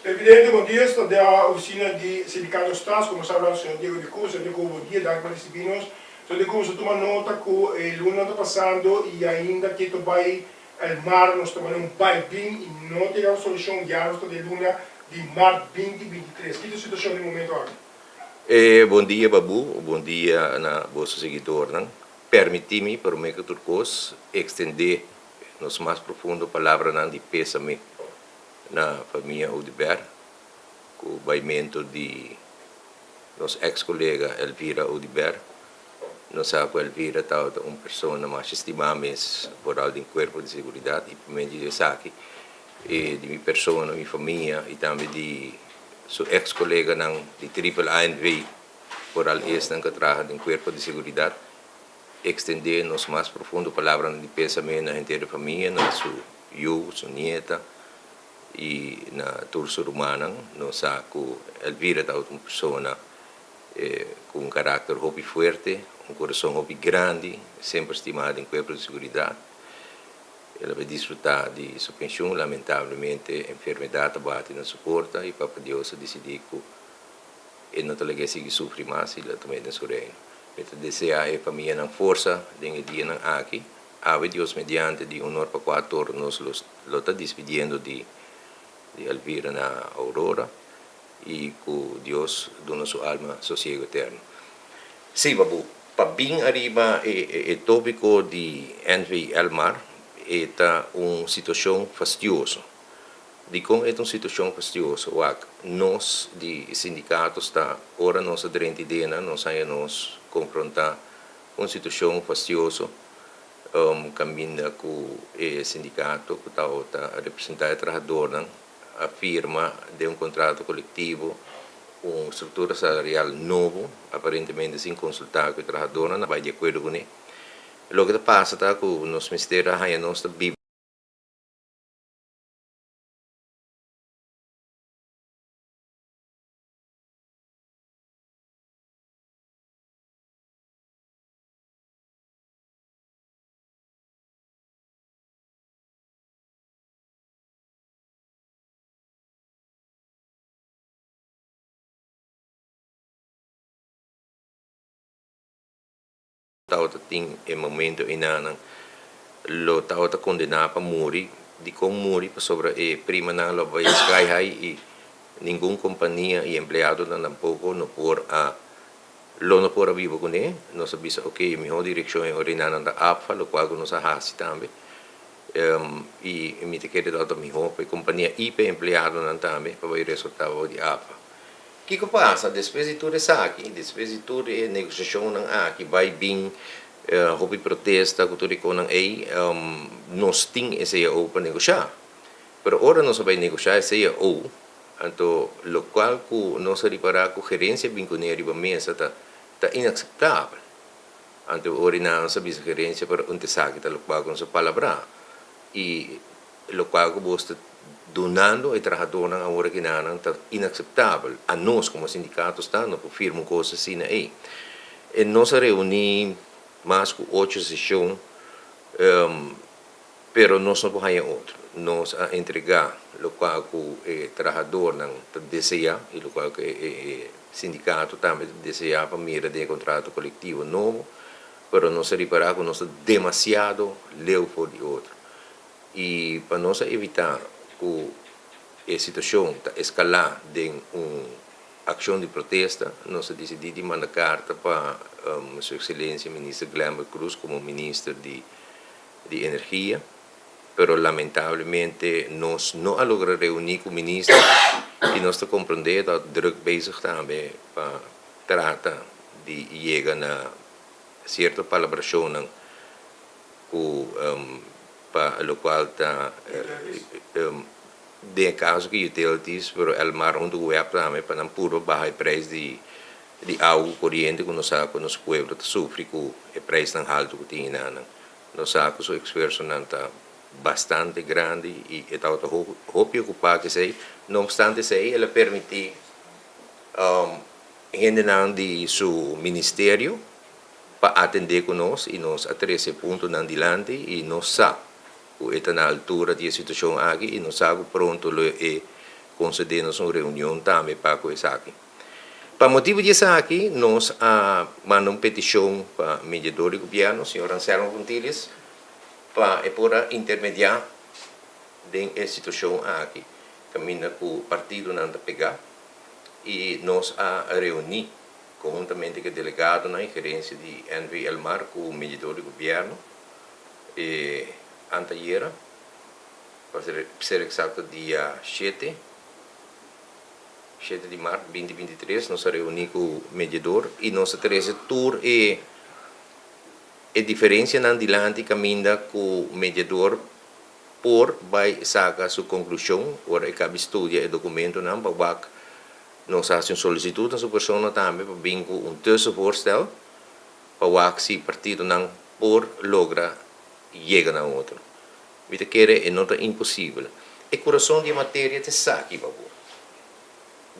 Presidente, bon dia. Esta den oficina di Sindicato Staz, como sa hablando señor Diego de Cruz. Señor de Cruz, bon dia. Danki pa ricibi nos. Señor de Cruz, a tuma nota cu e luna ta pasando y ainda keto bay Elmar nos ta manda un bay bin y no ta yega un solucion. Ya nos ta den luna di maart 2023. Ki ta e situacion den momento aki? Bon dia Babu, bon dia na boso seguidornan. Permiti mi prome cu tur cos extende nos mas profundo palabranan di pesame na famia Oduber cu baimento di nos ex colega Elvira Oduber. Nos sa cu Elvira tabata un persona masha estima mes vooral den cuerpo di seguridad y pa medio di esaki di mi persona, mi famia y tambe di su ex coleganan di Triple A NV vooral esnan cu a traha den cuerpo di seguridad extende nos mas profundo palabranan di pesame na henter e famia, na su yu, su nieta y na tur su rumannan. Nos sa cu Elvira tabata un persona cu un caracter hopi fuerte, un corazon hopi grandi, semper stima den cuerpo di seguridad. El a bay disfruta di su pensioen, lamentablemente enfermedad a bati na su porta y Papa Dios a dicidi cu e no ta laga e sigui sufri mas y lo tuma e den su reino. Mi ta desea e famianan forsa den e dianan aki. Awe Dios mediante di honor pa kuator nos lo ta dispidiendo di di Elvira na Aurora y cu Dios duna su alma sosiego eterno. Sí, Babu, pa bin ariba e e topico di NV Elmar e ta un situacion fastioso. Dikon e ta un situashon fastioso? Wak, nos di sindikato sta, ora nos a drenta ideanan, nos haña nos konfrontá un situashon fastioso kaminda ku e sindikato ku tabata representá e trahadornan a firma den un kontrato kolektivo un struktura salarial nobo, aparentemente sin konsultá ku e trahadornan, a bai di akuerdo kuné. Loke ta pasa ta ku nos mester a haña nos ta biba. Tabata tin e momento einanan lo tabata kondená pa muri. Dikon muri? Pasobra e primanan lo bai sky high i ningun kompania i empleadonan tampoko no por a lo no por a biba kuné. Nos a bisa oke e mihó direkshon e ora einanan ta APFA lokual ku nos a hasi tambe i mi ta kere tabata mihó pa e kompania i pa e empleadonan tambe pa bai resortá bou di APFA. Kiko pasa despues di tur esaki? Despues di tur e negosiashonnan aki bai bin hopi protesta ku tur e konan ei, nos tin e cao pa negoshá. Pero ora nos a bai negoshá e cao, anto lokual ku nos a ripará ku gerensia bin kuné riba mesa ta ta inakseptabel. Anto ora nan nos a bisa gerensia pero un esaki ta lokual ku nos a palabrá i Lokual ku bos ta dunando e trahadónan awor aki nan ta inakseptabel. Anos komo sindikato sta no por firma un kos asina ei. E nos a reuní mas ku ocho seshon pero nos no por haña otro. Nos a entregá lokual ku e trahadónan ta deseá i lokual ku e sindikato tambe ta deseá pa mira den e kontrato kolektivo nobo pero nos a ripará ku nos ta demasiado leu for di otro. I pa nos a evitá ku e situashon ta eskalá den un akshon di protesta, nos a disidí di manda karta pa Su Ekselensia Minister Glenbert Croes komo Minister di di Energia, pero lamentablemente nos no a logra reuní ku Minister i nos ta komprondé ta drùk bezig tambe pa trata di yega na sierto palabrashonnan ku pa lokual ta den e kaso ku utilities pero Elmar huntu ku web tambe pa nan purba baha e preis di di awa ku koriente ku nos sa ku nos pueblo ta sufri ku e preisnan haltu ku tin enanan. Nos sa ku su esfuersonan ta bastante grandi i e tabata hopi okupá ku esei. No opstante esei el a permití hendenan di su ministerio pa atendé ku nos i nos a trese puntonan dilanti i nos sa ku e ta na altura di e situashon aki i nos sa ku pronto lo e. konsedé nos un reunion tambe pa ku esaki. Pa motibu di esaki nos a manda un petishon pa mediador di gobièrnu, señor Anselmo Pontilius, pa e por a intermediá den e situashon aki kaminda ku partidonan ta pegá i nos a reuní konhuntamente ku e delegadonan i gerensia di NV Elmar ku mediador di gobièrnu e antayera, pa ser eksakto dia shete, 7 di mart 2023 nos a reuní ku mediador i nos a trese tur e e diferensianan dilanti kaminda ku mediador por bai saka su konklushon ora e kabi studia e dokumentonan pa wak. Nos a hasi un solisitut na su persona tambe pa bin ku un tussenvoorstel pa wak si partidonan por logra yega na otro. Mi ta kere e no ta imposibel. E kurason di e materia ta esaki pa bo.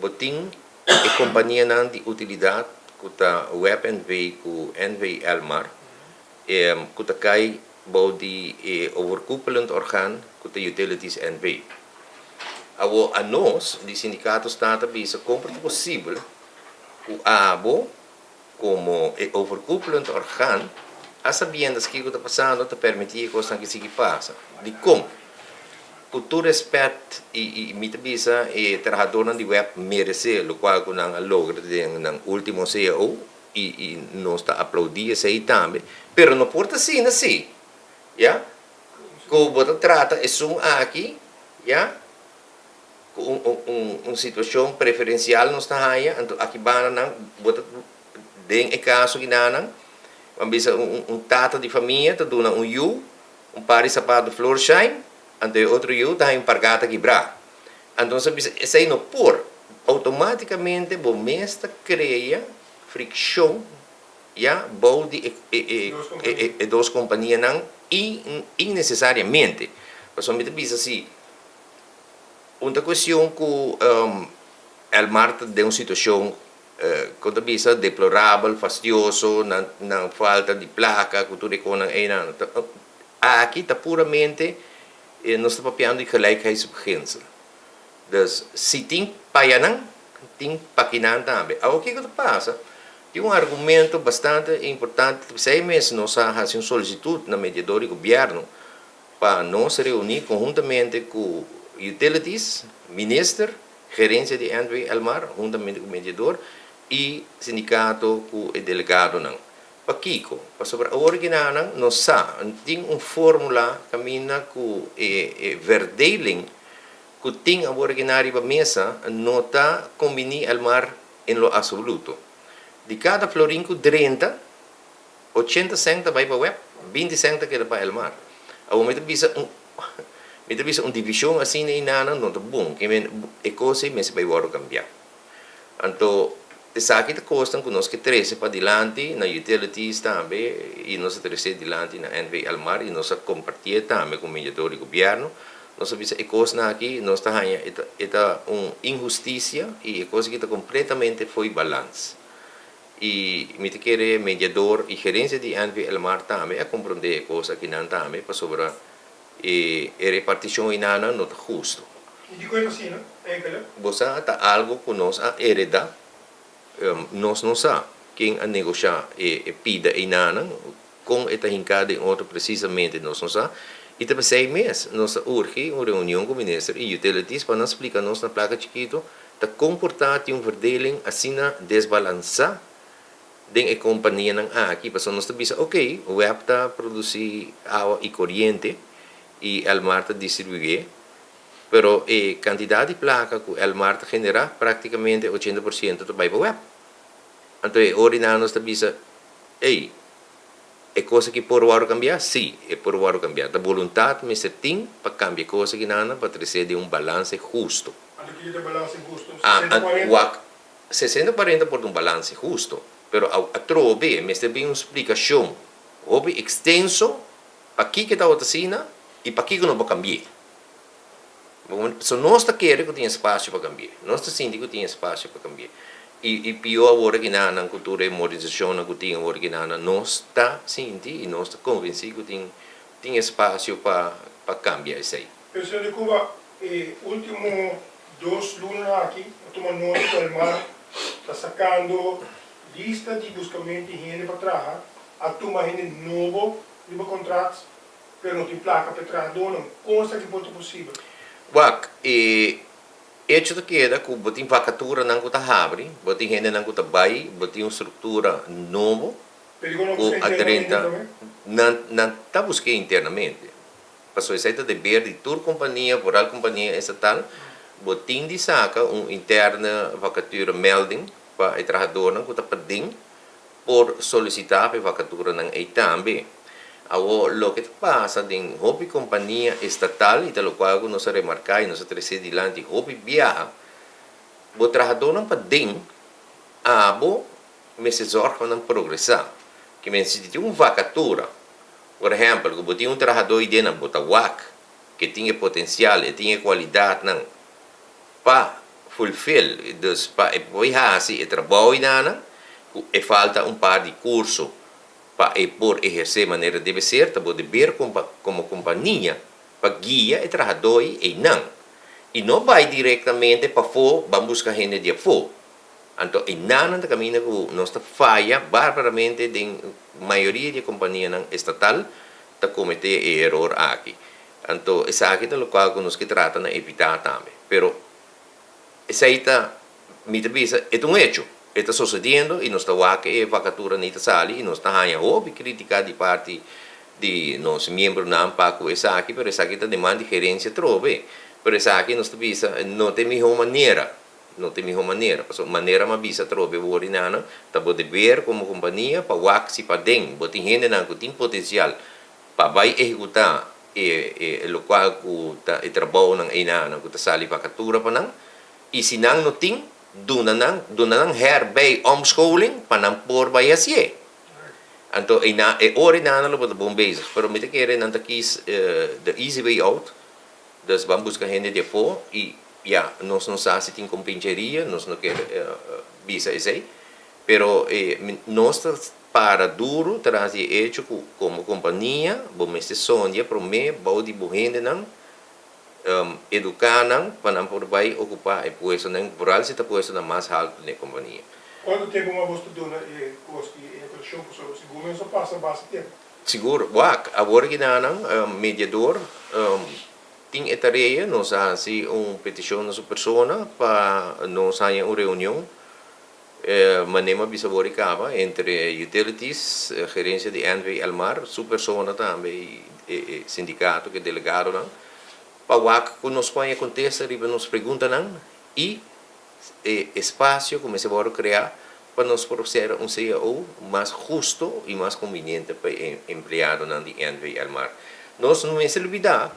Bo tin e kompanianan di utilidat ku ta web NV ku NV Elmar ku ta kai bou di e overkoepelend orgaan ku ta Utilities NV. Awor anos di sindikato sta ta bisa kon por ta posibel ku abo komo e overkoepelend orgaan a sabiendas kiko ta pasando ta permití e kosnan aki sigui pasa. Dikon? Ku tur respèt i mi ta bisa e trahadornan di web meresé lokual ku nan a logra den nan último cao i nos ta aplaudí esei tambe, pero no por ta asina si, ya, ku bo ta trata esun aki, ya, ku un situashon preferensial nos ta haña, anto aki banda nan bo ta den e kaso kinanan, ban bisa un tata di famia ta duna un yu un par di sapato Florsheim, anto e otro yu ta haña un pargata kibrá. Anto nos a bisa esei no por, outomátikamente bo mes ta krea frikshon ya bou di e dos kompanianan innesesariamente. Pasobra mi ta bisa si. Un ta cuestion cu Elmar ta den un situacion con ta bisa deplorabel, fastioso, nan nan falta di placa cu tur e conan eynan. Aki ta puramente nos ta papiando di gelijkheidsbeginsel. Dus si tin payanan, tin pakinan tambe. Awor kico ta pasa? Tin un argumento bastante importante, p'esey mes nos a haci un solicitud na mediador di gobierno pa nos reuní konhuntamente ku Utilities, Minister, gerensia di NV Elmar huntamente ku mediador i sindikato ku e delegadonan. Pakiko? Pasobra awor kinanan nos sa tin un fórmula kaminda ku e verdeling ku tin awor kina riba mesa no ta kombiní Elmar en lo asoluto. Di kada florin ku drenta 80 sènt ta bai pa web, 20 sènt ta keda pa Elmar. Awor mi ta bisa un mi ta bisa un divishon asina einanan no ta bon, ke men e kos ei mester bai wòrdu kambiá. Anto esaki ta kosnan ku nos ke trese padilanti na utilities tambe i nos a trese dilanti na NV Elmar i nos a kompartié tambe ku mediador di gobièrnu. Nos a bisa e kosnan aki nos ta haña e ta e ta un inhustisia i e kos aki ta kompletamente fo'i balans. I mi ta kere mediador i gerencia di NV Elmar tambe a comprende e cos akinan tambe pasobra e e reparticion einanan no ta husto. I dikon e ta asina, enkele? Bo sa ta algo cu nos a hereda, nos no sa ken a negosha e e pida einanan, con e ta hinca den otro precisamente nos no sa, i ta pesey mes nos ta urgi un reunion cu minister i utilities pa nan splica nos na placa chikito Ta komportá tin un verdeling asina desbalansá den e kompanianan aki? Pasobra nos ta bisa, ok, web ta produsí awa i koriente i Elmar ta distribuié, pero e kantidat di plaka ku Elmar ta generá praktikamente 80% ta bai pa web. Anto e ora nan nos ta bisa, ey, E kos aki por wòrdu kambiá? Sí, e por wòrdu kambiá. Ta boluntat mester tin pa kambia e kos aki nan pa tresé den un balanse husto. Anto kiko ta e balanse husto? 60 kuarenta? Wak, 60 kuarenta por ta un balanse husto, pero atrobe mester bin un splikashon hopi ekstenso pakiko e tabata asina i pakiko no por kambi'é. So nos ta kere ku tin espasio pa kambi'é. Nos ta sinti ku tin espasio pa kambi'é. I pió awor aki nan ku tur e modernisashonnan ku tin awor aki nan, nos ta sinti i nos ta konvensí ku tin tin espasio pa pa kambia esei. Pero señor de Cuba, e último Dos luna aki, a tuma nota ku Elmar ta sakando lista di buskamentu di hende pa traha, a tuma hende nobo riba kontrat, pero no tin plaka pa e trahadónan. Kon esaki por ta posibel? Wak, e echo ta keda ku bo tin vakaturanan ku ta habri, bo tin hendenan ku ta bai, bo tin un struktura nobo Pero dikon no ku buska a internamente drenta. tambe? Nan nan ta busk'é internamente. Pasobra esei ta deber di tur kompania, vooral kompania estatal, bo tin di saka un interne vakature melding pa e trahadornan ku ta paden por solisitá pa e vakaturanan ei tambe. Awor, loke ta pasa den hopi kompania estatal, i ta lokual ku nos a remarká i nos a tresé dilanti hopi biaha, bo trahadornan paden, abo mester zòrg pa nan progresá. Ke men si tin un vakatura, Por ehèmpel, ku bo tin un trahadó i den nan bo ta wak ku e tin e potensial, e tin e kualidatnan pa fulfil, dus pa e por hasi e trabou einan, ku e falta un par di kurso pa e por ehersé manera debe ser, ta bo deber komo kompania pa guia e trahadó ei einan i no bai direktamente pafó ban buska hende di afó. Anto einan nan ta kaminda ku nos ta faya barbaramente den mayoria di e kompanianan estatal ta kometé e eror aki. Anto esaki ta lokual ku nos ke trata na evitá tambe. Pero esei ta, mi ta bisa, e ta un hecho, e ta sosediendo i nos ta wak e vakatura ni ta sali i nos ta haña hopi krítika di parti di nos miembronan pa ku esaki, pero esaki ta demanda di gerensia atrobe. Pero esaki nos ta bisa no ta e mihó manera. No ta e miho manera, pasobra manera m'a bisa atrobe wor di nana, ta bo deber komo kompania pa wak si paden bo tin hendenan ku tin potensial pa bai ehekutá e e lokual ku ta e trabounan einanan ku ta sali vakatura pa nan, i si nan no tin, duna nan duna nan herbij omscholing pa nan por bai hasié. Anto eina e ora einana lo bo ta bon bezig, pero mi ta kere nan ta kis the easy way out, dus ban buska hende di afó i Ya, nos no sa si tin kompincheria, nos no kier bisa esei, pero nos ta para duro tras di e echo ku komo kompania bo mester sondia promé bou di bo hendenan, eduká nan pa nan por bai okupá e puestonan, vooral si ta puestonan mas haltu den e kompania. Kuantu tempu mas bos ta duna e kos di e evaluashon? Pasobra segun mi nos a pasa basta tempu. Sigur, wak, awor kinanan mediador Tin e tarea, nos a hasi un petishon na su persona pa nos haña un reunion, manera mi a bisa wor i kaba, entre Utilities, gerencia di NV Elmar, su persona tambe i e sindikato ku e delegadonan, pa wak ku nos por haña kontesta riba nos preguntanan i e espasio ku mester wòrdu kreá pa nos por sera un cao mas husto i mas konviniente pa e empleadonan di NV Elmar. Nos no mester lubidá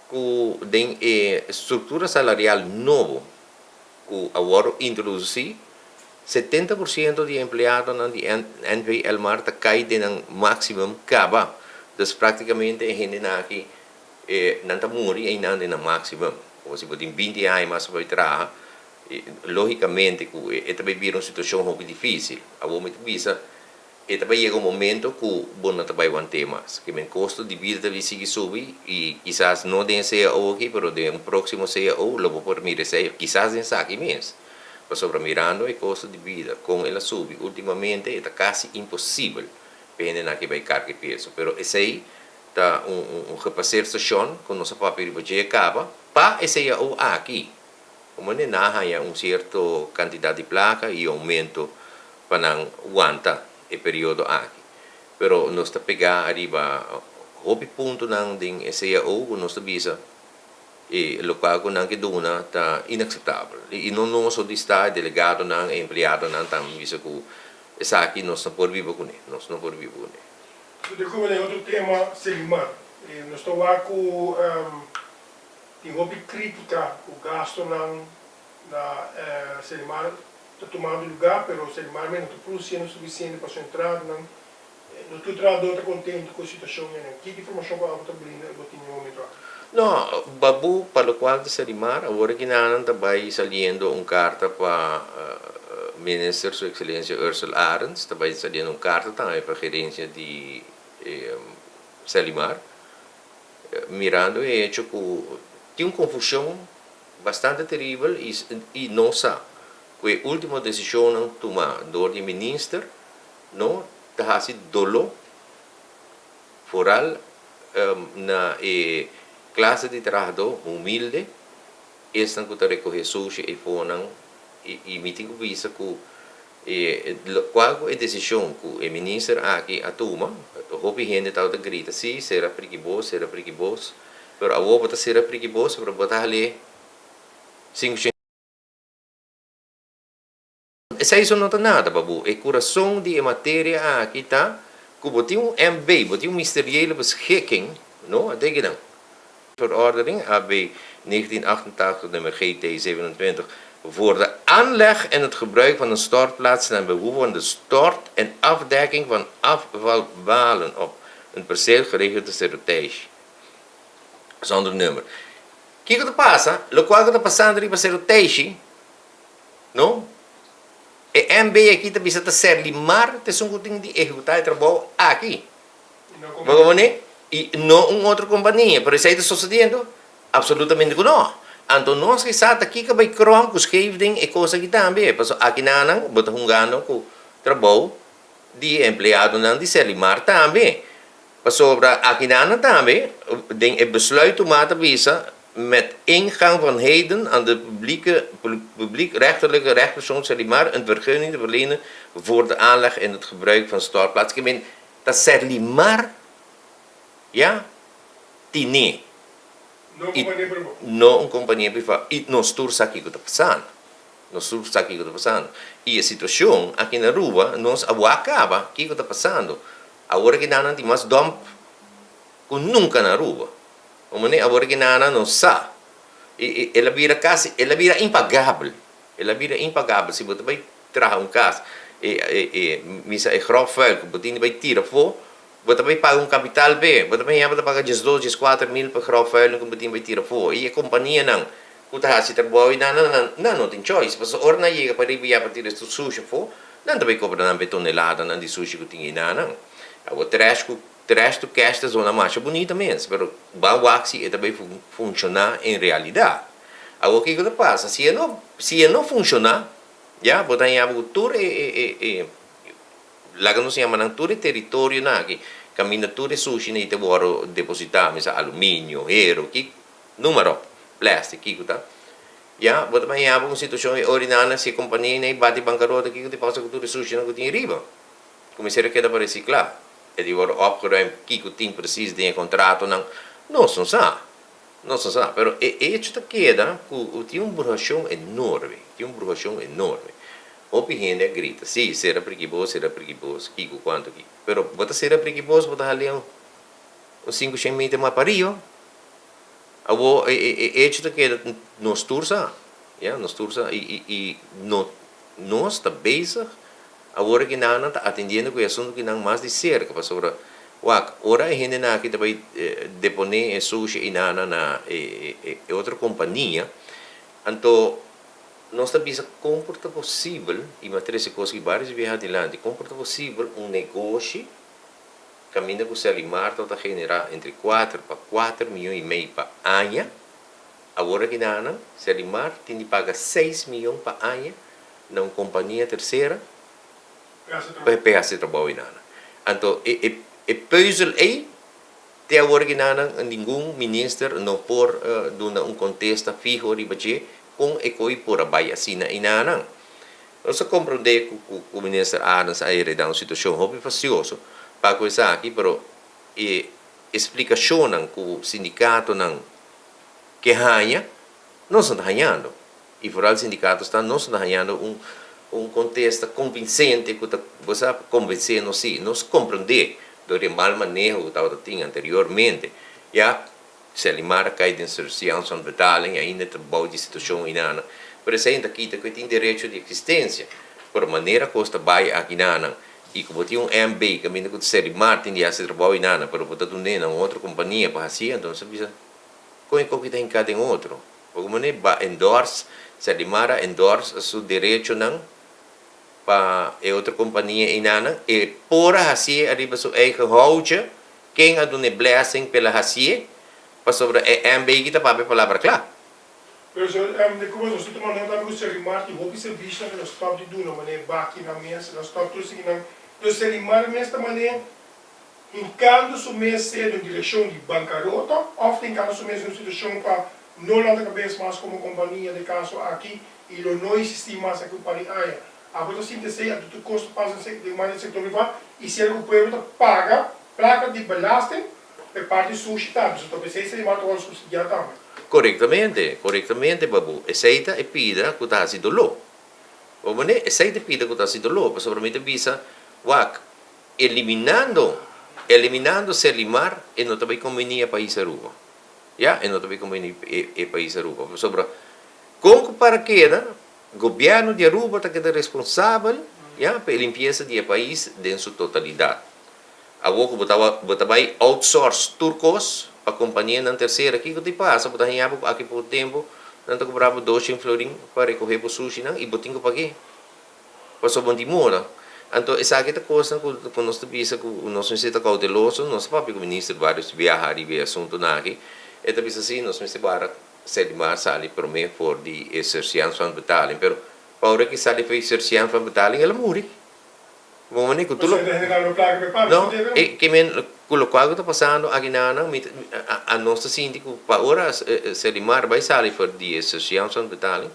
ku den e struktura salarial nobo ku a wòrdu introdusí, 70% di e empleadonan di NV Elmar ta kai den nan máksimum kaba. Dus práktikamente e hendenan aki E nan ta muri einan den nan maximum. Como si bo tin 20 aña mas pa bay traha, logicamente cu e ta bay bira un situacion hopi dificil. Awor mi ta bisa, e ta bay yega un momento cu bo no ta bay want'é mas. Ke men costo di bida ta bay sigui subi y kisas no den e cao aki, pero den un proximo cao lo bo por mira esey, kisas den esaki mes. Pasobra mirando e costo di bida con el a subi ultimamente, e ta casi imposibel pa hendenan aki bay carga e peso. Pero esey Ta un gepaseerd station ku nos a papia riba dje kaba pa e cao aki. Como ne nan a haña un sierto kantidat di plaka i oumento pa nan wanta e periodo aki. Pero nos ta pegá ariba hopi puntonan den e cao ku nos ta bisa e lokual ku nan ke duna ta inakseptabel. I no nos so di sta, e delegadonan, e empleadonan tambe bisa ku esaki nos no por biba kuné, nos no por biba kuné. Su di kuma den otro tema Selimar. Nos ta wak ku tin hopi kritika ku gastonan na Selimar ta tumando luga pero Selimar mes no ta produsiendo sufisiente pa su entradanan. No tur trahador ta kontento ku e situashon einan. Ki informashon ku abo ta brinda bo tin den e momento aki? No, Babu, pa lokual ta Selimar, awor aki nan ta bai saliendo un karta pa Minister Su Excelencia Ursell Arends, ta bai saliendo un karta tambe pa gerencia di Selimar, mirando e hecho ku tin un konfushon. Bastante teribel i nos sa ku e último desishonnan tumá dor di minister no ta hasi doló foral na e klase di trahadó humilde, esnan ku ta rekohé sushi eifonan i mi tin ku bisa ku e lokual ku e desishon ku e minister aki a tuma, hopi hende tabata grita si sera priki bos, sera priki bos, pero awor bo ta sera priki bos pero bo ta hal'é sinku shen. Esei so no ta nada pa bo. E kurason di e materia aki ta ku bo tin un MB, bo tin un ministeriële beschikking, no? A teken nan. Verordening AB 1988 nummer GT 27 voor de aanleg en het gebruik van een stortplaats ten behoeve van de stort en afdekking van afvalbalen op een perceel gelegen te Serotesh. Zonder nummer. Kiko ta pasa? Lokual ku ta pasando riba Seroteshi, No. E MB aki ta bisa ta Serlimar ta esun ku tin di ehekutá e trabou aki. Bo kompondé? I no un otro kompania. Pero esei ta sosediendo? Apsolutamente ku no. Anto nos ke sa ta kiko bai krom ku skeef den e kos aki tambe. Pasobra aki nan bo ta hungando ku trabou di e empleadonan di Serlimar tambe. Pasobra aki nan tambe den e besluit tumá ta bisa Met ingang van heden aan de publieke, publiekrechtelijke rechtspersoon Serlimar een vergunning te verlenen voor de aanleg en het gebruik van stortplaats. Ke men ta Serlimar ya tine No compania privá. No un compania privá. I nos tur sa kiko ta pasando. Nos tur sa kiko ta pasando. I e situacion aki na Aruba nos a wak caba kiko ta pasando. Awor aki nan tin mas dump cu nunca na Aruba. Un manera awor ki nana no sa. I el a bira kasi, el a bira impagabel. El a bira impagabel. Si bo ta bai traha un kas, e e misa e grofvuil ku bo tin di bai tira afó, bo ta bai paga un kapital p'e. Bo ta bai heba ta paga diesdos, dieskuater mil pa e grofvuilnan ku bo tin bai tira afó. I e kompanianan ku ta hasi trabou ei nan, nan no tin choice. Pasobra ora nan yega pariba ya pa tira e sushi afó, nan ta bai kobra nan p'e toneladanan di sushi ku tin ei nanan. Awor trash ku Trash to cash ta zona masha bunita mes, pero ban wak si e ta bay funciona en realidad. Awor kico ta pasa? Si e no, si e no funciona, ya, bo ta haña bo cu tur e, e, e, e, laga nos yama nan tur e territorionan aki, caminda tur e sushinan ei ta worde deposita, mester aluminio, hero, ki, numero, plastic, kico ta, ya, bo ta bay haña bo un situacion e orinana si e compania ei bati bancarota, kico ta pasa cu tur e sushinan cu tin riba? Cuminsa keda pa recicla. E di wòrdu opgeruimd kiko tin presis den e kontratonan, nos no sa. Nos no sa. Pero e echo ta keda ku tin un bruhashon enorme, tin un bruhashon enorme. Hopi hende a grita, si, sera priki bos, sera priki bos, kiko, kuantu kiko. Pero bo ta sera priki bos, bo ta halia un sinku shen meter mas pariba. Awor e e echo ta keda nos tur sa, ya, nos tur sa i i i no nos ta bezig Awor aki nan ta atendiendo ku e asuntu ki nan mas di serka pasobra wak ora e hendenan aki ta bai deponé e sushi i nana na e otro kompania anto nos ta bisa kon por ta posibel i mi a trese kos aki baris biaha adilanti kon por ta posibel un negoshi kaminda ku Selimar tabata generá entre kuater pa kuater miyon i mei pa aña awor aki nan Selimar tin di paga seis miyon pa aña na un kompania tersera pa e hasi trabou ei nana. Anto e e e pùzel ei te awor aki nana ningun minister no por duna un kontesta fiho riba dje kon e koi por a bai asina ei nana. Nos a komprondé ku ku ku minister Arends a heredá un situashon hopi fastioso pa ku esaki pero e esplikashonnan ku sindikatonan ke haña nos no ta hañando. I foral sindikato sta nos ta hañando un un kontesta konvinsente ku ta bo sa konvensé nos si nos komprondé dor di e mal maneho ku tabata tin anteriormente ya Selimar a kai den surseance van betaling i ainda ta bou di situashon inana pero esei no ta kita ku e tin derecho di eksistensia pero manera kos ta bai aki nanan i ku bo tin un MB kaminda ku ta Selimar tin di hasi trabou inana pero bo ta dun'é na un otro kompania pa hasié anto nos ta bisa kon e koki ta hinká den otro. Bo mane ba endorse, Serlimar a endorse su derechonan pa e otro compania einanan, e por a hacié ariba su eigen houtje, ken a duna e blessing p'el a hacié, pasobra e MB ki ta papia palabra cla. Pero so di como nos ta tuma nota amigo Serlimar tin hopi servicionan cu nos stop di duna manera baki nan mes, nan stop tur esaki nan. Entonces Serlimar mes ta manera hincando su mes sea den direccion di bancarota of ta hincando su mes den un situacion pa no lanta cabes mas como compania den caso aki y lo no existi mas aki un par di aña. Abo ta sinti esey anto tur cos ta pasa den man di sector priva y siendo cu pueblo ta paga placa di belasting pa e parti sushi tambe, so ta pesey Serlimar ta worde subsidia tambe. Korektamente, korektamente Babu. Esei ta e pida ku ta hasi doló. Bo manera, esei ta e pida ku ta hasi doló, pasobra mi ta bisa, wak, eliminando, eliminando Serlimar e no ta bai kombiní e pais Aruba. Ya, e no ta bai kombiní e e pais Aruba, pasobra kon ku para keda, gobièrnu di Aruba ta keda responsabel, ya, pa e limpiesa di e pais den su totalidat. Awor ku bo ta bo ta bai outsource tur kos pa kompanianan tersera, kiko ta pasa? Bo ta haña bo ku aki por tempu nan ta kobra bo doshen florin pa rekohe bo sushinan i bo tin ku pag'é pasobra bo no tin moda. Anto esaki ta kosnan ku ku nos ta bisa ku nos mester ta kouteloso. Nos ta papia ku minister varios biaha riba e asuntunan aki. E ta bisa si nos mester wara Sedimar sali promé for di e surseance van betaling, pero pa ora ki sali for e surseance van betaling el a muri. Bo mane ku tur lo No, e ke men ku lokual ku ta pasando aki nan mi a nos ta sinti ku pa ora Selimar bai sali for di e surseance betaling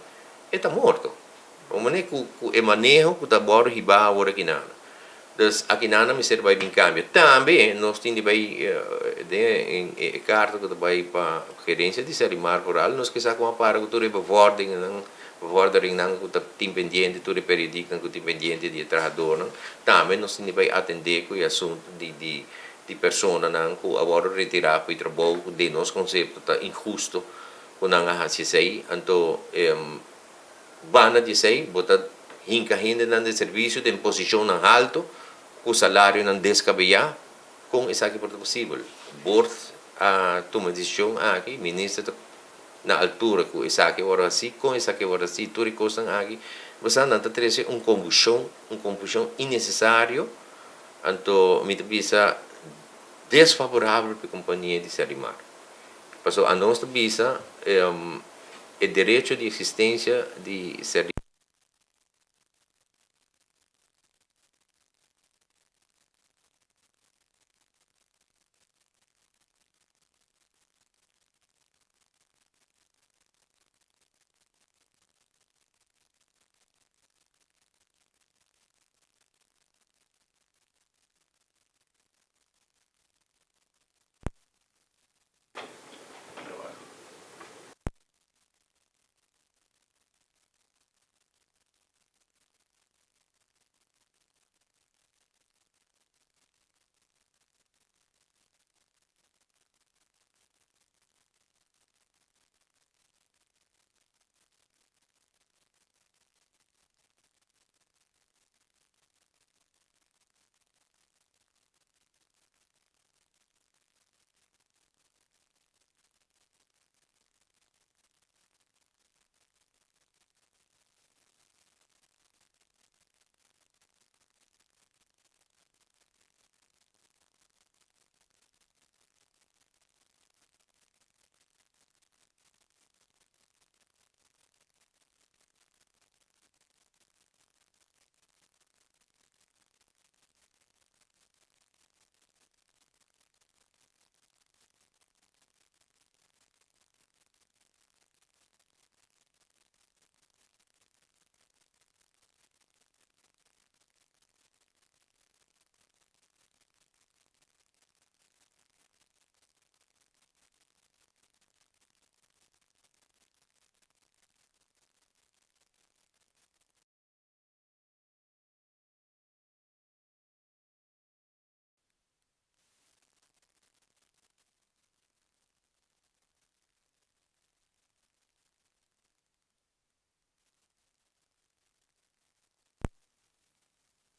e ta morto. Bo mane ku ku e maneho ku ta wòrdu hibá awor aki nan. Dus aki nan mester bai bin kambio. Tambe nos tin di bai den e karta ku ta bai pa gerensia di Selimar vooral nos ke sa kon a para ku tur e bevorderingan Vorderingnan ku ta tin pendiente, tur e periodiknan ku tin pendiente di e trahadornan. Tambe nos tin di bai atendé ku e asuntu di di di personanan ku a wòrdu retirá for di trabou ku den nos konsepto ta inhusto ku nan a hasi esei. Anto banda di esei bo ta hinka hendenan den servisio den posishonnan haltu ku salarionan deskabeyá. Kon esaki por ta posibel? Bord a tuma e desishon aki, minister ta. Na altura ku esaki a wòrdu hasí, kon esaki a wòrdu hasí, tur e kosnan aki, bo sa, nan ta trese un kombushon, un konfushon innesesario, anto mi ta bisa desfavorabel pa e kompania di Serlimar. Pasobra anos ta bisa e derecho di eksistensia di Serlimar.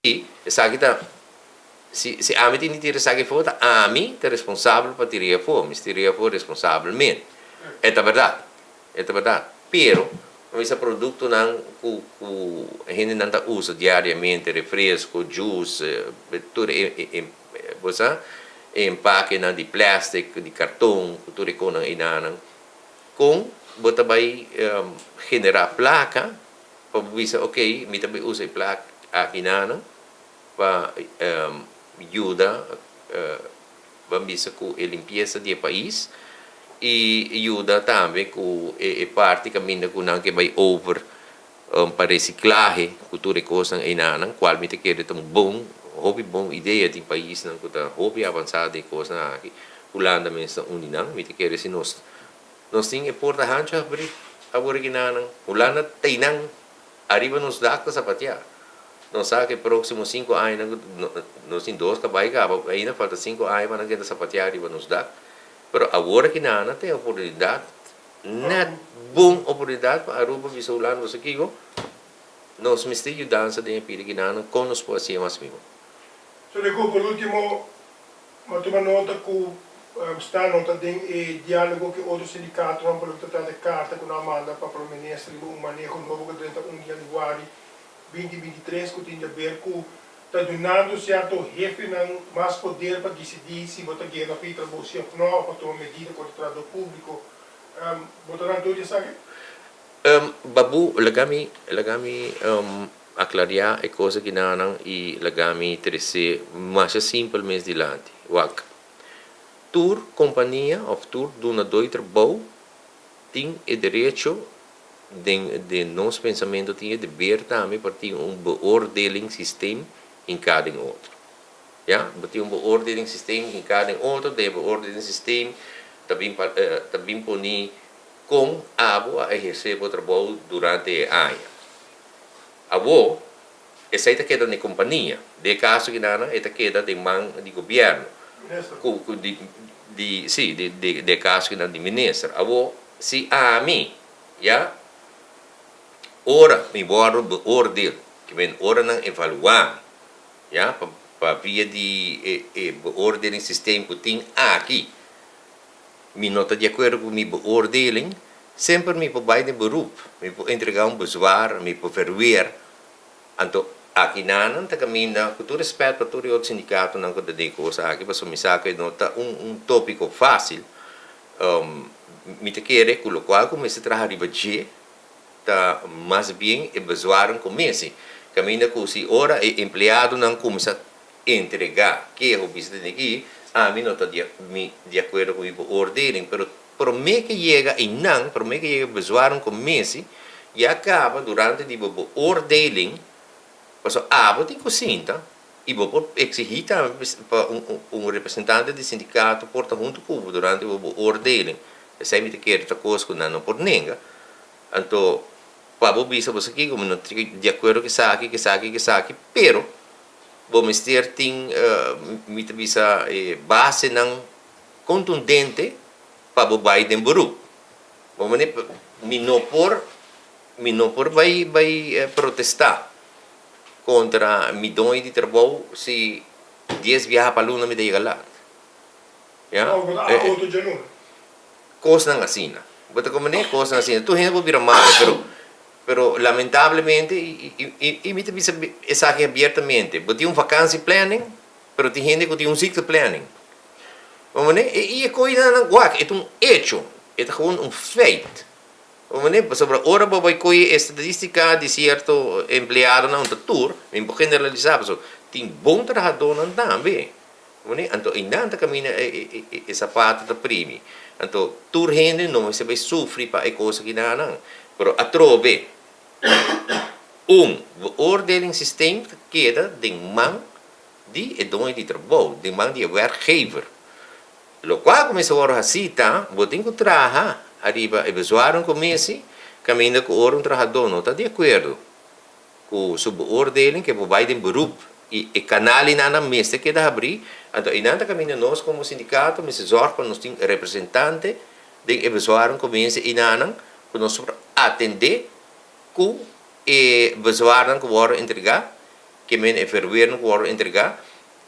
I esaki ta, si si ami tin di tira esaki afó, ta ami ta responsabel pa tir'é afó, mi tir'é afó responsabelmente. E ta bèrdat, e ta bèrdat. Pero, mi sa produktonan ku ku hendenan ta usa diariamente, refresko, juice, tur e e bo sa, e empakenan di plastic, di karton, ku tur e konan einanan, kon. bo ta bai generá plaka pa bo bisa ok mi ta bai usa e plaka aki nan pa yuda ban bisa ku e limpiesa di e pais i yuda tambe ku e parti kaminda ku nan ke bai over pa resiklahe ku tur e kosnan einanan kual mi ta kere ta un bon hopi bon idea. Tin paisnan ku ta hopi avansá den e kosnan aki. Hulanda mes ta un di nan. Mi ta kere si nos nos tin e porta hanchu habrí awor akinanan, Hulanda ta einan ariba nos dak ta sapateá. Nos sa ku e próksimo sinku añanan ku nos tin dos kabai kaba, ainda falta sinku aña pa nan keda sapateá riba nos dak. Pero awor aki nan a tin oportunidat, nèt bon oportunidat pa Aruba bisa Hulanda, Boso kiko? Nos mester yudansa den e pida kinan, kon nos por hasié mas mihó? So Rico, por ultimo, m'a tuma nota ku sta nota den e dialogo ku e otro sindikatonan pa loke ta trata e karta ku nan a manda pa Prome Minister riba un maneho nobo ku a drenta un di yanüari 2023 ku tin di aber ku ta dunando sierto hefenan mas poder pa disidí si bo ta gera fi trabou si òf nò òf pa tuma medida kontra trabadó públiko. Bo ta nan tur di esaki? Babu, laga mi, laga mi aklariá e kos aki nanan i laga mi tres'é masha simpel mes dilanti. Wak, tur kompania òf tur dunadó di trabou tin e derecho den den nos pensamentu tin e deber tambe pa tin un beoordelingssysteem hinká den otro. Ya, bo tin un beoordelingssysteem hinká den otro, den e beoordelingssysteem ta bin pa ta bin poni kon abo a ehersé bo trabou durante e aña. Awor, esei ta keda na e kompania. Den e kaso kinan e ta keda den man di gobièrnu. Ku ku di di si di di den e kaso kinan di minister. Awor, si ami Ya, ora mi wòrdu beoordeel, ke men ora nan evaluá mi, ya, pa pa via di e e beoordelingssysteem ku tin aki, mi no ta di akuerdo ku mi beoordeling, semper mi por bai den beroep, mi por entregá un bezwaar, mi por verweer. Anto aki nan ta kaminda, ku tur rèspèt pa tur e otro sindikatonan ku ta den e kos aki, pasobra mi sa ku e no ta un un tópiko fásil. Mi ta kere ku lokual ku mester traha riba dje ta mas bien e bezwaren ku mester. Kaminda ku si ora e empleadonan kuminsá entregá keho bisa tene aki, ami no ta di mi di akuerdo ku mi beoordeling, pero promé ke yega einan, promé ke yega e bezwaren ku mester, ya kaba durante di bo beoordeling, pasobra abo tin ku sinta. I bo por eksihí tambe pa un representante di sindikato por ta huntu ku bo durante bo beoordeling. Esei mi ta kere ta kos ku nan no por nenga. Anto pa bo bisa bo sa kiko mi no ta di akuerdo ku esaki, ku esaki, ku esaki, pero bo mester tin mi ta bisa e basenan kontundente pa bo bai den beroep. Bo manera mi no por mi no por bai bai protestá. Kontra mi doño di trabou si dies biaha pa luna mi ta yega lat. Ya. Oh, bo ta a otro djaluna. Kosnan asina. Bo ta komprendé? Kosnan asina. Tur hende por bira malo, pero, pero lamentablemente, i, i, i, i mi ta bisa esaki abiertamente, bo tin un vakansieplanning, pero tin hende ku tin un ziekteplanning. Bo komprendé? I e koinan, wak, e ta un echo, e ta gewoon un feit. Mane, pasobra ora bo bai kohe e estadistica di cierto empleadonan ta tur, mi por generalisa pasobra tin bon trahadornan tambe, mane, anto einan ta caminda e zapato ta primi, anto tur hende no mester bai sufri pa e cos aki nan, pero atrobe un beoordelingssysteem ta keda den man di e doño di trabou, den man di e werkgever. Lokual ku mester wòrdu hasí ta, bo tin ku traha ariba e bezwaarnan ku mester, kaminda ku ora un trahadó no ta di akuerdo ku su beoordeling ke por bai den beroep i e kanalinan nan mester keda habrí, anto einan ta kaminda nos komo sindikato mester zòrg pa nos tin representante den e bezwaarnan ku mester einanan ku nos por atendé ku e bezwaarnan ku wòrdu entregá, ke men e verweernan ku wòrdu entregá.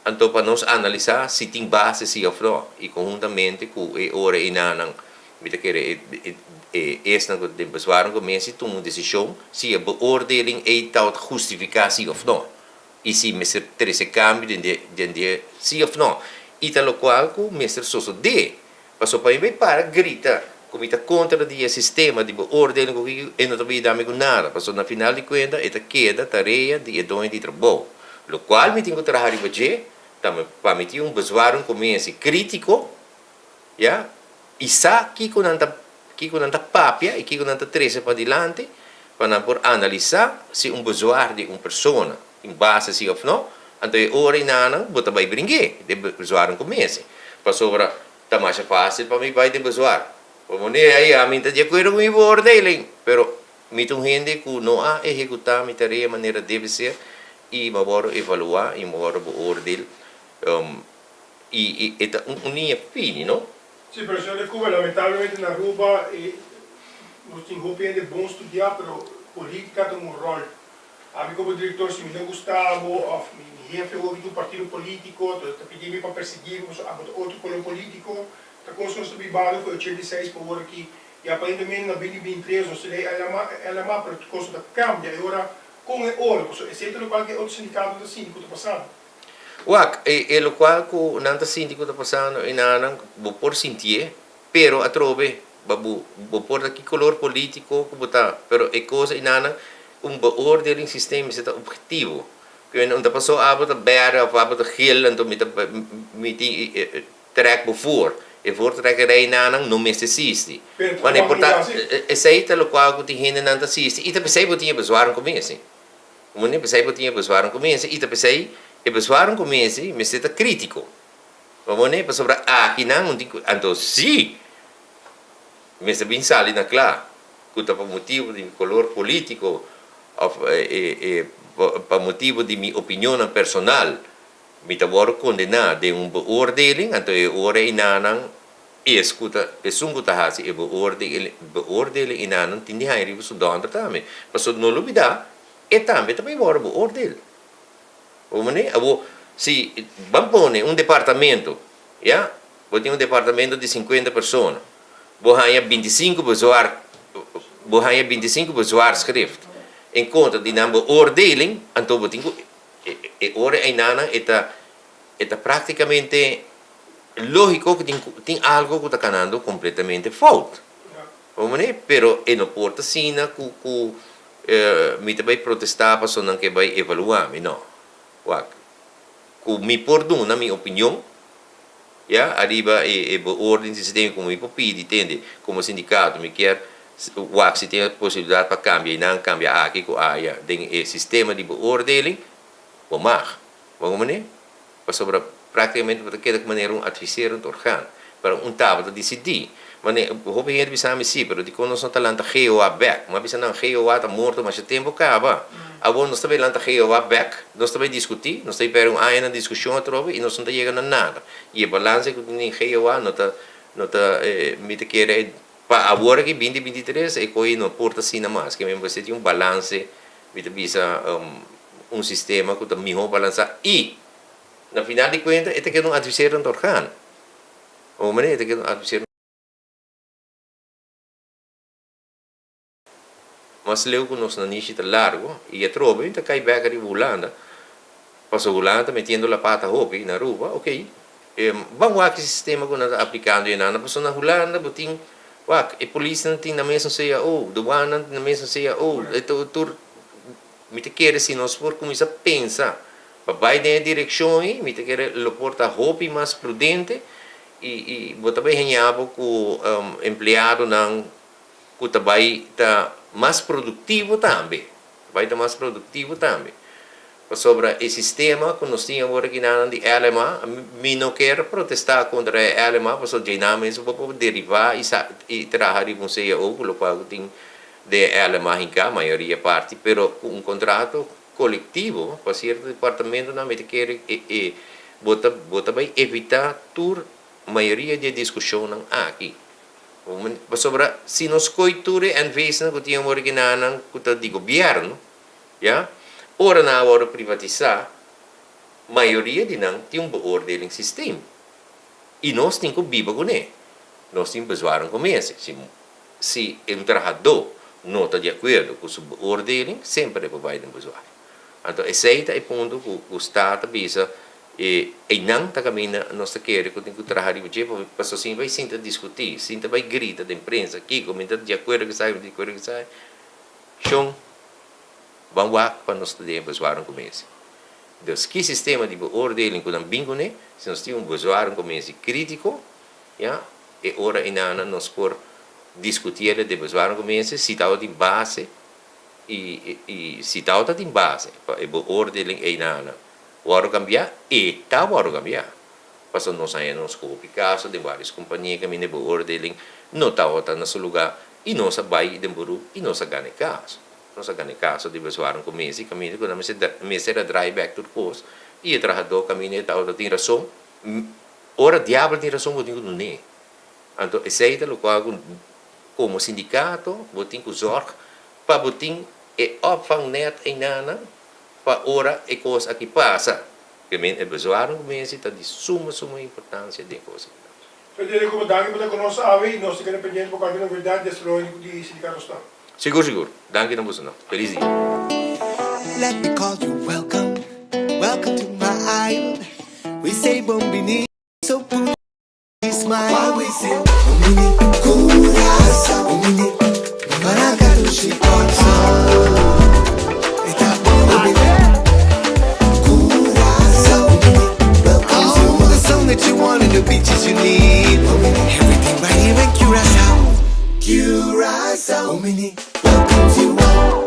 Anto pa nos analisá si tin base si òf no, i konhuntamente ku e ora einanan mi ta kere e e esnan ku ta den bezwaren ku mester tuma un desishon si e beoordeling ei ta hustifiká si òf no, i si mester trese kambio den di den di si òf no, i ta lokual ku mester sosodé. Pasobra pa mi bai para grita. ku mi ta kontra di e sistema di beoordeling ku kiko e no ta bida mi ku nada pasobra na final di kuenta e ta keda tarea di e doño di trabou lokual mi tin ku traha riba dje ta pa mi tin un bezwaar un komensi kritiko ya i sa kiko nan ta kiko nan ta papia i kiko nan ta trese padilanti pa nan por analisá si un bezwaar di un persona tin base si òf no anto e ora i nan bo ta bai bring'é den bezwaar un komensi pasobra Ta masha fácil pa mi bai den bezwaar. Pa mone ai ami ta di akuerdo ku mi beoordeling, pero mi ta un hende ku no a ehekutá mi tarea manera debe ser i mi a wòrdu evaluá i mi a wòrdu beoordeel i e ta un liña fini, no? Sí, pero señor de Cuba, lamentablemente na Aruba nos tin hopi hende bon studiá, pero política ta un ròl. Ami komo direktor si mi no gusta bo òf mi hefe hopi di un partido polítiko ta pidi mi pa persiguí bo pasobra abo ta otro koló polítiko. Ta kos nos ta bibando for 86 pa ora aki i aparentemente na 2023 nos ta lei LMA LMA pero kos no ta kambia e ora kon e ora pasobra esei ta lokual ku e otro sindikato ta sinti ku ta pasando. Wak, e lokual ku nan ta sinti ku ta pasando i nan bo por sintié pero atrobe Ba bo, bo por ta ki color politico cu bo ta, pero e cosa enanan, un beoordelingssysteem mester ta objetivo. Cu un ta paso abo ta berde of abo ta geel, anto mi ta, mi tin trek bo voor. E voortrekkerij enanan no mester sisti. Pero ta Wanneer por ta, cuando lo haci? Esey ta locual cu tin hendenan ta sisti y ta pesey bo tin e bezwaren commissie. Wanneer pesey bo tin e bezwaren commissie y ta pesey e bezwaren commissie mester ta critico. Bo mone, pasobra akinan un tin cu, anto si mester bin sali na cla cu ta pa motibo di mi color politico of pa motibo di mi opinionnan personal mi ta worde condena den un beoordeling, anto e ora enanan es cu ta, esun cu ta haci e beoordeling enanan tin di haña riba su donder tambe, pasobra no lubida e tambe ta bay worde beoordeel. Bo mane? Abo, si ban pone un departamento, ya, bo tin un departamento di sinkuenta persona, bo haña bintisinku bezwaar, bo haña bintisinku bezwaarschrift en kontra di nan beoordeling, anto bo tin ku, e ora einanan e ta, e ta praktikamente lógiko ku tin, tin algo ku ta kanando kompletamente fout. Bo mane? Pero e no por ta asina ku, ku Mi ta bai protestá paso nan ke bai evaluá mi, no. Wak, ku mi por duna mi opinion, ya, ariba e beoordeling systeem ku mi por pidi, tende, komo sindikato mi kier wak si tin e posibilidat pa kambia einan, kambia aki ku aya den e sistema di beoordeling, bo mag. Bo manera? Pasobra práktikamente bo ta keda ku manera un adviserend orgaan, pero un tabata disidí. Mane, hopi hende bisa mi, sí, pero dikon nos no ta lanta GOA bèk? Mi a bisa nan, GOA ta morto masha tempu kaba. Awor nos ta bai lanta GOA bèk, nos ta bai diskutí, nos ta bai pèrdè un aña na diskushon atrobe i nos no ta yega na nada. I e balanse ku tin den GOA no ta, no ta, mi ta kere pa awor aki binti 23 e koe no por ta asina mas. Ke men mester tin un balanse, mi ta bisa, un sistema ku ta mihó balansá i na final di kuenta e ta keda un adviserend orgaan. Bo manera e ta keda un adviserend Mas leu ku nos nanishi ta largu i atrobe ta kai bek ariba Hulanda, pasobra Hulanda ta metiendo la pata hopi na Aruba, ok, ban wak e sistema ku nan ta aplikando ei nan, pasobra na Hulanda bo tin wak e polisnan tin nan mesun cao, douanenan tin nan mesun cao, e tur. Mi ta kere si nos por kuminsá pensa pa bai den e direkshon ei, mi ta kere lo por ta hopi mas prudente i i bo ta bai haña bo ku empleadonan ku ta bai ta mas produktivo tambe, ta bai ta mas produktivo tambe. Pasobra e sistema ku nos tin awor aki nan di LMA, mi no kier protestá kontra e LMA pasobra dje nan mes bo por derivá i sa i traha riba un cao ku lokual ku tin Den e LMA hinká mayoria parti, pero ku un kontrato kolektivo pa sierto departamentonan mi ta kere e e bo ta bo ta bai evitá tur mayoria di e diskushonnan aki. Pasobra si nos koy tur e NVSnan ku tin awor kinanan ku ta di gobièrnu, ya, ora nan a wòrdu privatisá, mayoria di nan tin un beoordelingssysteem i nos tin ku biba kuné. Nos tin bezwaren ku mester. Si Si un trahadó no ta di akuerdo ku su beoordeling, semper e por bai den bezwaar. Anto esei ta e punto ku ku sta ta bisa. E einan ta kaminda nos ta kere ku tin ku traha riba dje, pasobra sin bai sinta diskutí, sinta bai grita den prensa kiko, mi ta di akuerdo ku esaki, mi ta di akuerdo ku esaki. Shon, ban wak pa nos ta den e bezwaarnan kuminsá. Dus ki sistema di beoordeling ku nan bin kuné, si nos tin un bezwaarnan-commissie krítiko, ya, e ora einan nos por diskutié den bezwaarnan-commissie si tabatin base i i si tabata tin base pa e beoordeling einan wòrdu kambiá, e ta wòrdu kambiá. Pasobra nos haña nos ku hopi kaso den vários kompania kaminda e beoordeling no tabata na su lugá i nos a bai den beroep i nos a gana e kaso. Nos a gana e kaso di bezwaren ku mester kaminda ku nan mester a draai bèk tur kos i e trahadó kaminda e tabata tin rason. Ora diabel tin rason bo tin ku dun'é. Anto esei ta lokual ku komo sindikato bo tin ku zòrg pa bo tin e opvangnet einanan pa ora e kos aki pasa. Ke men e bezwaren ku mester ta di suma suma importansia den kos aki. Federico, danki pa ta ku nos awe i nos ta keda pendiente pa kualke novedat di desaroyo di Sindikato sta. Sigur sigur. Danki na boso nan. Feliz dia. Let me call you welcome, welcome to my island. We say bon bini, so put a smile. Why we say bon bini Curaçao, bon bini Maraka dushi Kòrsou. E ta bon bini Curaçao, bon bini welcome to All the sun that you want and the beaches you need. Everything right here in Curaçao. Curaçao, bon bini welcome to.